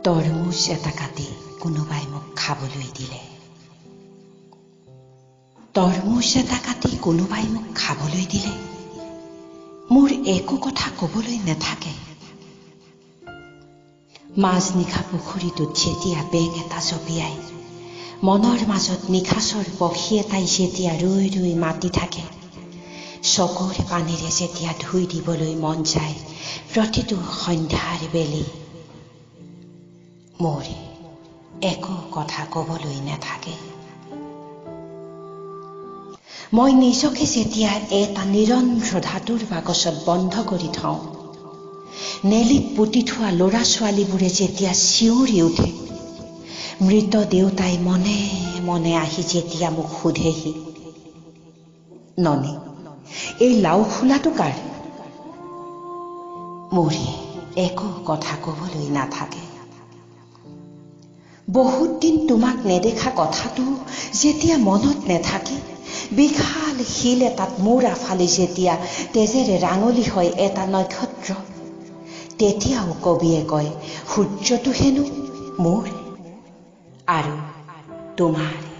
তৰমুজ এটা কাটি কোনোবাই মোক খাবলৈ দিলে, তৰমুজ এটা কাটি কোনোবাই মোক খাবলৈ দিলে মোৰ একো কথা ক'বলৈ নাথাকে। মাজনিশা পুখুৰীটোত যেতিয়া বেং এটা জঁপিয়াই, মনৰ মাজত নিশাচৰ পক্ষী এটাই যেতিয়া ৰৈ ৰৈ মাতি থাকে, চকুৰ পানীৰে যেতিয়া ধুই দিবলৈ মন যায় প্ৰতিটো সন্ধ্যাৰ বেলি, মোৰ একো কথা ক'বলৈ নাথাকে। মই নিজকে যেতিয়া এটা নিৰন্ধ্ৰ ধাতুৰ বাকচত বন্ধ কৰি থওঁ, নেলিত পুতি থোৱা ল'ৰা ছোৱালীবোৰে যেতিয়া চিঞৰি উঠে, মৃত দেউতাই মনে মনে আহি যেতিয়া মোক সোধেহি, ননী এই লাও খোলাটো কাৰ, মোৰ একো কথা ক'বলৈ নাথাকে। বহুত দিন তোমাক নেদেখা কথাটো যেতিয়া মনত নেথাকে, বিশাল শিল এটাত মূৰ আফালি যেতিয়া তেজেৰে ৰাঙলী হয় এটা নক্ষত্ৰ, তেতিয়াও কবিয়ে কয় সূৰ্যটো হেনো মোৰ আৰু তোমাৰ।